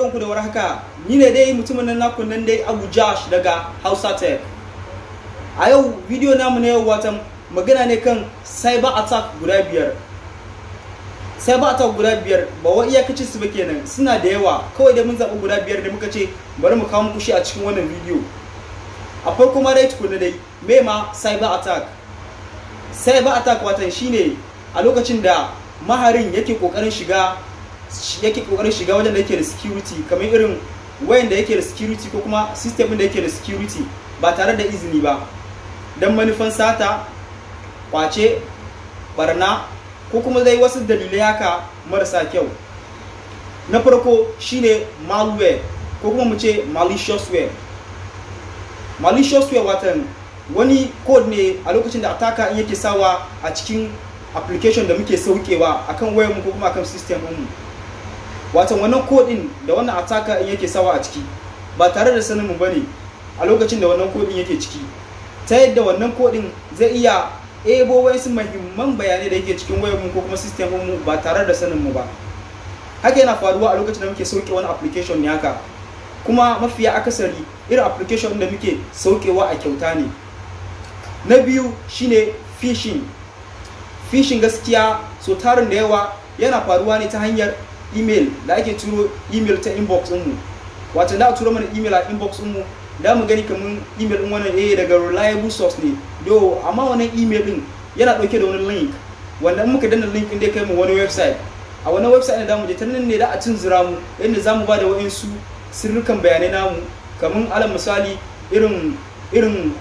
Barkanku da warhaka, ni ne dai mutumin nan naku nan dai Abu Jash daga Hausa Tech. A yau bidiyo namu na yau watan magana ne kan cyber attack guda 5. Cyber attack guda 5 ba wai iyakacin su ba kenan, suna da yawa. Kawai dai mun zaɓi guda 5 da muka ce bari mu kawo muku shi a cikin wannan bidiyo. A farko ma dai tukuna dai, me ma cyber attack? Cyber attack watan shine a lokacin da maharin yake kokarin shiga wajen da yake da security, kamar irin wayan da yake da security ko kuma system da yake da security ba tare da izini ba, don manufan sata, kwace, barna ko kuma dai wasu dalilai haka marasa kyau. Na farko shine malware ko kuma mu ce maliciousware. Maliciousware watan wani code ne a lokacin da attacker in yake sawa a cikin application da muke saukewa akan wayarmu ko kuma akan system ɗinmu. Watan wannan code din da wannan attacker in yake sawa a ciki ba tare da sanin mu bane a lokacin da wannan code din yake ciki, ta yadda wannan code din zai iya ebo wasu muhimman bayanai da yake cikin wayarmu ko kuma system ɗinmu ba tare da sanin mu ba. Haka yana faruwa a lokacin da muke sauke wani application ne haka, kuma mafiya akasari irin application da muke saukewa a kyauta ne. Na biyu shine phishing. Phishing gaskiya so tarin da yawa yana faruwa ne ta hanyar email da ake turo email ta inbox ɗinmu. Wato da a turo mana email a inbox ɗinmu, da mu gani kamar email ɗin wannan daga reliable source ne do, amma wannan email ɗin yana ɗauke da wani link wanda in muka danna link ɗin dai kai mu wani website. A wannan website ɗin da mu je ta nan ne da a tunzura mu inda za mu ba da wa'insu sirrukan bayanai namu, kamar alal misali irin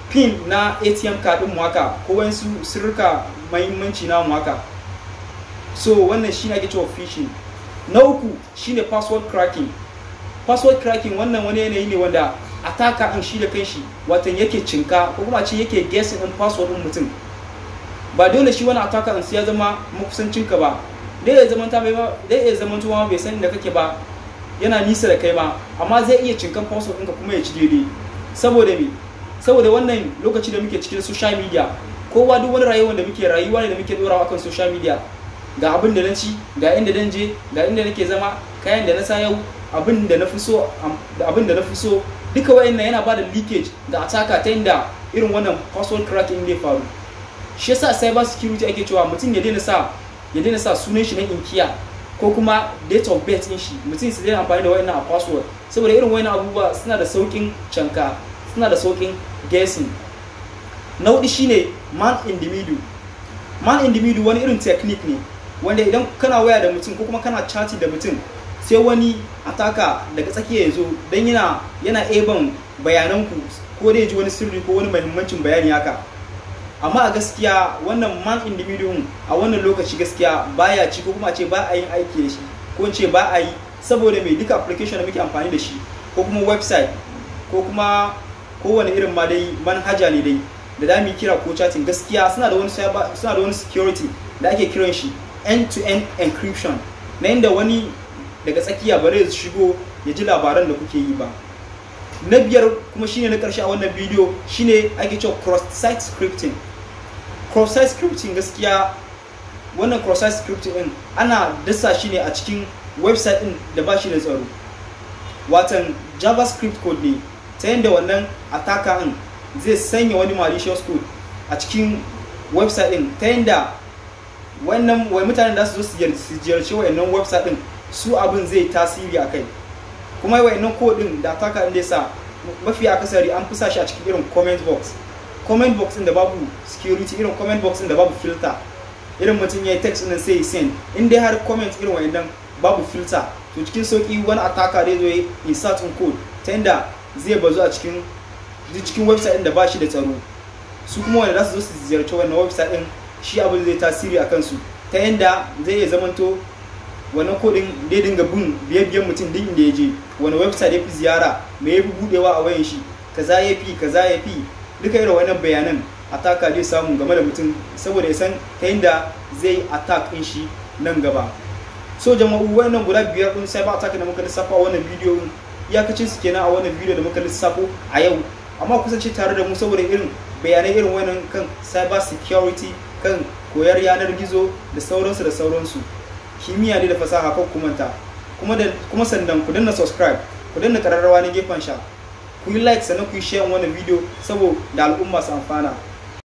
pin na ATM card ɗin mu haka, ko wa'insu sirrika mahimmanci namu haka. So wannan shine ake cewa phishing. Na uku shine password cracking. Password cracking wannan wani yanayi ne wanda attacker din shi da kanshi watan yake cinka ko kuma ce yake guessing din password din mutum. Ba dole shi wani attacker din sai ya zama makusancin ka ba, dai ya zama ta bai dai ya zama tuwa bai san da kake ba, yana nisa da kai ma, amma zai iya cinkan password ɗinka kuma ya ci daidai. Saboda me? Saboda wannan lokaci da muke cikin social media, kowa duk wani rayuwar da muke rayuwa ne da muke dorawa akan social media. Ga abin da na ci, ga inda dan je, ga inda nake zama, kayan da na sa yau, abin da na fi so, duka wayannan yana bada leakage ga attacker ta inda irin wannan password cracking ne faru. Shi yasa cyber security ake cewa mutum ya daina sa sunan shi na inkiya ko kuma date of birth din shi, mutum su daina amfani da wayannan a password, saboda irin wayannan abubuwa suna da saukin canka, suna da saukin guessing. Na hudu shine man in the middle. Man in the middle wani irin technique ne wanda idan kana waya da mutum ko kuma kana chatting da mutum, sai wani ataka daga tsakiya ya zo don yana eban bayananku ko dai ji wani sirri ko wani muhimmancin bayani haka. Amma a gaskiya wannan man in the middle a wannan lokaci gaskiya baya ci, ko kuma ce ba a yin aiki da shi, ko in ce ba a yi, saboda mai duka application da muke amfani da shi ko kuma website ko kuma kowane irin ma dai manhaja ne dai da da mu kira ko chatting, gaskiya suna da wani security da ake kiran shi end-to-end encryption, na inda wani daga tsakiya bare ya shigo ya ji labaran da kuke yi ba. Na biyar kuma shine na karshe a wannan bidiyo shine ake cewa cross-site scripting. Cross-site scripting gaskiya wannan cross-site scripting din ana dasa shi ne a cikin website din da ba shi da tsaro. Watan JavaScript code ne ta yadda wannan attacker din zai sanya wani malicious code a cikin website din ta yadda wannan wai mutanen da su zo su ziyarci wayannan website din su abin zai tasiri a kai. Kuma wayannan code din da attacker din da sa mafi akasari an fi sa shi a cikin irin comment box. Comment box din da babu security, irin comment box din da babu filter, irin mutum ya yi text din sai ya send, in dai har comment irin wayannan babu filter, to cikin sauki wani attacker zai zo ya insert in code ta yadda zai bazu a cikin website din da ba shi da tsaro. Su kuma wanda za su zo su ziyarci wannan website din, shi abin zai tasiri a kansu ta yadda zai iya zamanto wannan kodin zai dinga bin biye-biyen mutum duk inda ya je, wani website ya fi ziyara, me ya fi budewa a wayan shi, kaza ya fi, kaza ya fi, duka irin wannan bayanan attacker zai samu game da mutum saboda ya san ta yadda zai attack din shi nan gaba. So jama'u, wannan guda 5 din cyber attack da muka lissafa a wannan bidiyo iyakacin su kenan a wannan bidiyo da muka lissafo a yau. Amma kusance tare da mu saboda irin bayanai irin wannan kan cyber security, kan koyar yanar gizo da sauransu da sauransu. Kimiyya ne da fasaha, kan kumanta. Kuma sannan ku danna subscribe, ku danna kararrawa na gefen sha, ku yi like, sannan ku yi share wannan video saboda al'umma su amfana.